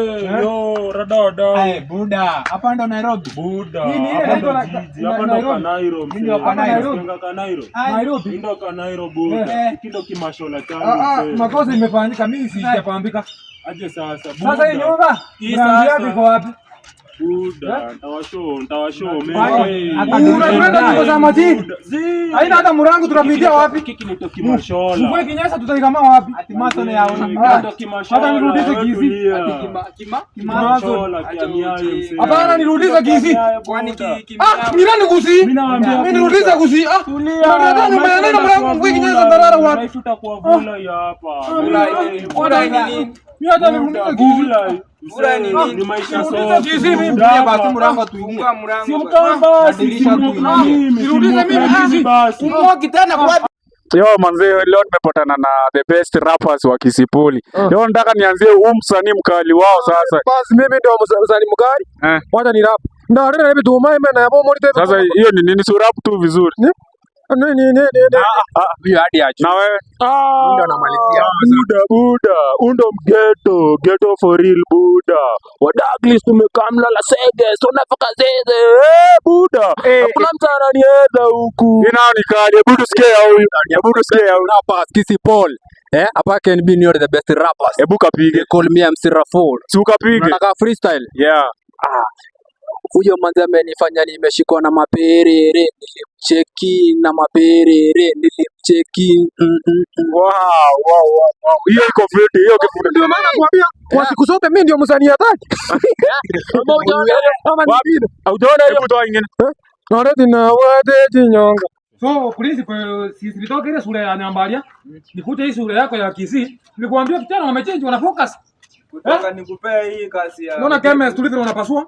Yo, rada. Aye, buda, hapa ndo Nairobi. Buda, Hii ni ile hapa ndo inaitwa jiji, hapa ndo Nairobi. Kanairo Hii ndio mzee. Kanairo. Unajenga Kanairo. Nairobi. Hii ndo Kanairo buda. Eh. Hiki ndo kimashola changu Ah, ah, mzee. makosa imefanyika, mimi sijapambika. Aje sasa buda. Sasa hii nyumba Hii mlango sasa. yake iko wapi? Buda, ntawashow, ntawashow Kwani, hapa ndo Unatuleta nyumba za majini. Buda, zi. Haina hata mlango, tunapitia wapi? Hiki kinaitwa kimashola. Mvua ikinyesha tutaikama wapi? Ati maso ya Hiki Ah. kinaitwa kimashola. Hata nirudishe Wewe Kisii. tulia. Ati kima kima Kimashola kia miayo mzee. Hapana, nirudishe Kisii. Kwani Ah, mimi ni Kisii. Mimi nawaambia Mimi nirudishe Kisii. Ah, unaleta nyumba ya nini mlango mvua ikinyesha tarara wapi? Maisha utakuwa vula ya hapa. Vula Mimi hata nirudishe Kisii. Vula. Vula ni nini? Ni maisha Nirudishe soft. Kisii mimi. Buda basi hapa. mlango tuingie. Si mkamba basi, Madirisha si mwoku na tuingie. mimi, si Nirudishe mwoku mimi na mimi Kisii. basi. Kumwoki tena kwa Yo manze, leo nimepatana na the best rappers wa Kisipuli. Leo nataka nianzie huu msanii mkali wao sasa. Basi mimi ndio msanii mkali. Eh. Wacha ni rap. Ndarera hivi tuma ime na yabo mori Sasa hiyo ni nini? Si rap tu vizuri. Ni ni ni ni. Hiyo hadi aje. Na wewe? Ndio namalizia. Buda buda, undo mgeto, ghetto for real buda. Wadaglis tumekamla la sege, sona faka zeze. Eh buda. Hakuna mtu ananiweza huku. Hii nayo ni kali. Hebu tusikie ya huyu. Hebu tusikie ya huyu. Rappers Kisipol. Eh, hapa can be near the best rappers. Hebu kapige. They call me MC Raful. Si ukapige. Nataka freestyle. Yeah. Huyo manzi amenifanya nimeshikwa na maperere, nilimcheki na maperere, nilimcheki. Wow. Hiyo iko fiti, hiyo iko fiti. Ndio maana nakwambia kwa siku zote mimi ndio msanii hatari. Ama nyingine. Haujaona hiyo? Hebu toa ingine. Naona tina wate chinyonga. So principal, si nilitoka ile shule ya Nyambaria, nikute hii shule yako ya Kisii, nikuambia vijana wamechange, wana focus. kutoka nikupea hii kazi ya Naona chemist tulivyo wanapasua.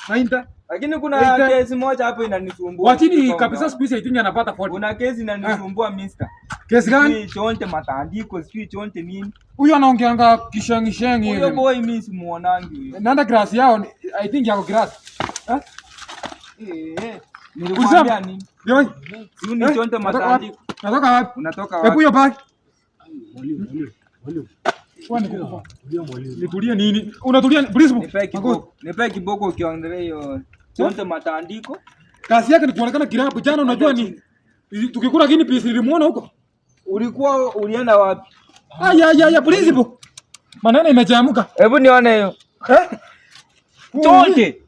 Na Lakini kuna Inter. kesi moja hapo inanisumbua. Wachini kabisa siku hizi I think anapata 40. Kuna kesi inanisumbua mister. Kesi gani? Sijui chonte matandiko, sijui chonte nini. Huyu anaongeanga kishengi shengi Huyo hivi. boy mimi simuonangi huyo. Naenda class yao, I think yako class. Eh? Eh, eh. Nilikwambia nini? Yoi. Si ni chonte Natoka wapi? matandiko. Natoka wapi? Unatoka Hebu wapi? hiyo bag. Kwani kufa. Nitulie nini? Unatulia principal. Nipe kiboko. Nipe kiboko ukiongelea hiyo chonte matandiko. Kazi yake ni kuonekana kilabu. Jana unajua ni tukikula guinea pigs nilimuona huko. Ulikuwa ulienda wapi? Aya aya aya principal. Maneno imechamuka. Hebu nione hiyo. Eh? Chonte.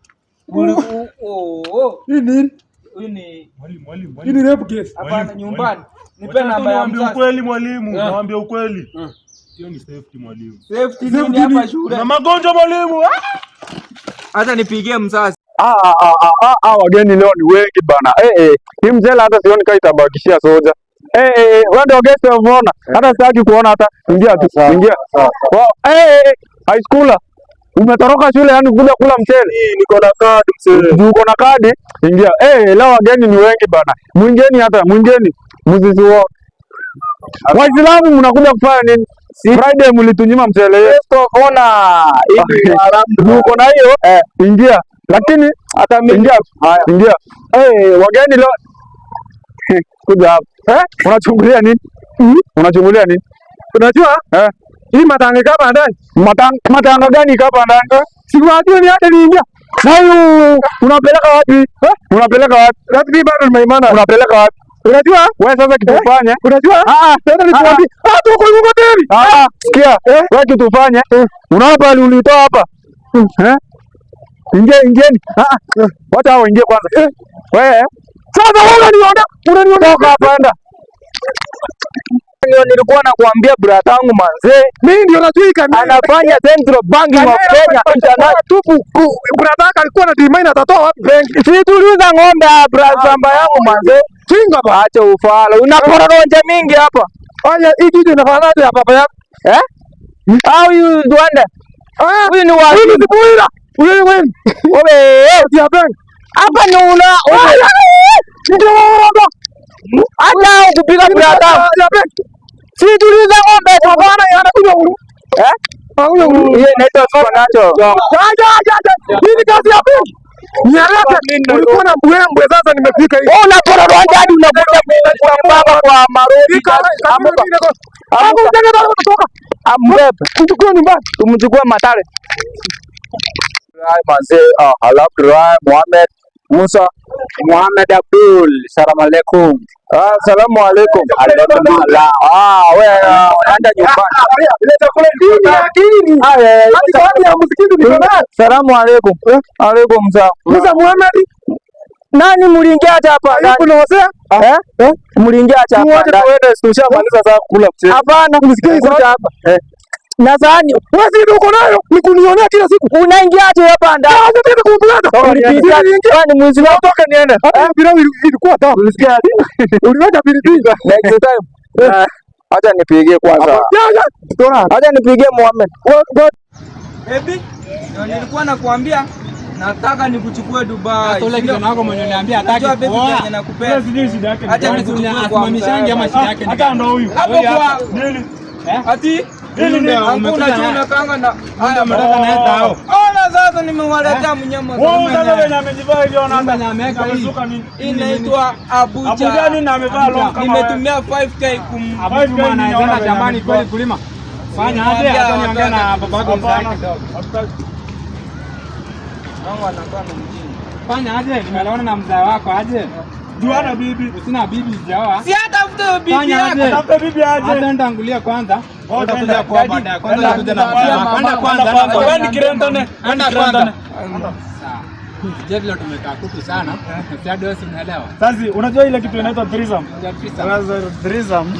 Oh, oh. Hii nini? Huyu ni Mwalimu, mwalimu, Hii ni rape case. hapana nyumbani. Nipe namba ya Nawaambia mzazi. ukweli mwalimu, nawaambia ukweli. Hiyo ni safety mwalimu. Safety Safety nini hapa ni- shule? Na magonjwa mwalimu. Ah! Hata nipigie mzazi. Ah, ah, ah, ah, ah, wageni leo ni wengi bana. Eh, eh, hii mjela hata sioni kama itabakishia soja. Eh, eh, eh, wewe ndio guest of honor. Hata sitaki kuona hata. Ingia tu, ingia. Wow, eh, eh, eh, high schooler. Umetoroka shule yani kuja kula mchele. Niko na kadi mzee. Juu uko na kadi, ingia. Eh, leo wageni ni wengi bana. Mwingeni hata, mwingeni. Msisi Waislamu mnakuja kufanya nini? Friday mlitunyima mchele. Guest of honor. Uko na hiyo? Ingia. Lakini hata mimi ingia. Haya, ingia. Eh, wageni leo kuja hapa. Eh, unachungulia nini? Unachungulia nini? Unajua? Eh, Hii matanga kama ndani. matanga gani kapa ndani? Sikwajua ni hata niingia. Na huyu unapeleka wapi? Eh? Unapeleka wapi? Lakini bado nimeimana. Unapeleka wapi? Unajua? Wewe sasa kitu ufanye. Unajua? Ah, ah, Tena nikuambie. Ah, tuko huko tena. Ah, ah, sikia. Wewe kitu ufanye. Unaona pale ulitoa hapa? Eh? Ingia, ingieni. Ah, ah. Wacha hao waingie kwanza. Wewe. Sasa wewe unaniona? Unaniona Toka hapa enda. Ndio nilikuwa nakuambia brother wangu manze. Mimi ndio najua kamera. Anafanya Central Bank of Kenya international. Tupu. Brother yako alikuwa na demand atatoa wapi benki? Si tuliuza ng'ombe ya shamba yangu manze. Chinga ba. Acha ufala. Unaporonja mingi hapa. Aya, hii kitu inafananaje ya baba yako? Eh? Au huyu Rwanda? Ah, Huyu ni wa huyu ni Buira. Huyu ni wewe. Obe. Ya benki. Hapa ni una Ndio wewe. hata kupiga brother. Ya benki. Si tuliuza ng'ombe Hapana, anakuja huyu. Eh? Anakuja huyu. Hiyo inaitwa supernatural. Aja, aja, aja. Hii ni kazi ya benki. Nieleze, ulikuwa na mbwembwe, sasa nimefika hivi. Wewe unaporonja hadi unakuja kwa baba kwa marodi. Hapo kutoka. Ambebe. Mchukue nyumbani. Tumchukue Matare. Mazee, alhamdulillah Muhammad Musa Muhammad Abdul, salamu alaikum. Ah, salamu alaikum. Ah, wewe enda nyumbani. Ile chakula ni ya dini. Ah, Hadi sahani ya msikiti niko nayo. Salamu alaikum. Alaikum salam. Musa Muhammad, Nani mliingia hata hapa? Ayubu na Hosea. Eh? Mliingia hata hapa. Tuache tuende, tushamaliza sasa kula mchele. Hapana, Msikie kuja hapa. Na sahani Wewe si uko nayo, ni kunionea kila siku. unaingia aje hapa ndani? Sasa tena kumplata. Ulipita. Kwani mwizi wako Toka niende. Hata hiyo pilau ilikuwa tamu. ulisikia aje? Uliweka pilipili. Next time. Acha nipigie kwanza. Ya ya. Toa. Acha nipigie Muhammad. Baby, ndio nilikuwa nakuambia nataka nikuchukue Dubai. Sasa ule kijana wako mwenye uniambia hataki Unajua baby kuoa. kenye nakupenda. Sijui shida yake ni Acha gani. nikuchukue kwa Asimamishangi ama shida yake ni Hata gani? ndo huyu. Hapo kwa Nini? ati Nini nini? Angu Umekuja unajua naye. unakaanga na haya Umetoka naye tao. Ona sasa nimewaletea mnyama. Wewe sasa venye amejivaa hivyo ona Mwenye ameweka hii. amesuka nini? Inaitwa Abuja. Abuja nini amevaa long kama wewe? Nimetumia 5k kum Abu Juma anaenda shambani kweli kulima. Fanya aje Mwambia acha niongee na babako mzee Hapana. kidogo. Hatutaki. Wangu anakaa na mjini. Fanya aje nimeelewana na mzee wako aje. Juana bibi. Usina bibi sijaoa. Si hata ufute bibi Fanya yako. aje. Tafuta bibi aje. Hata nitangulia kwanza. Oh, Utakuja enda. kwa baadaye. Kwanza Enda. utakuja na mzee wako. Enda kwanza. Enda Enda kwanza. kwanza. Wewe ni kirentone. Enda kwanza. Sawa. Je, vile tumekaa kutu sana. Si hadi wewe si unaelewa. Sasa unajua ile kitu inaitwa threesome. Ndio, Sasa threesome.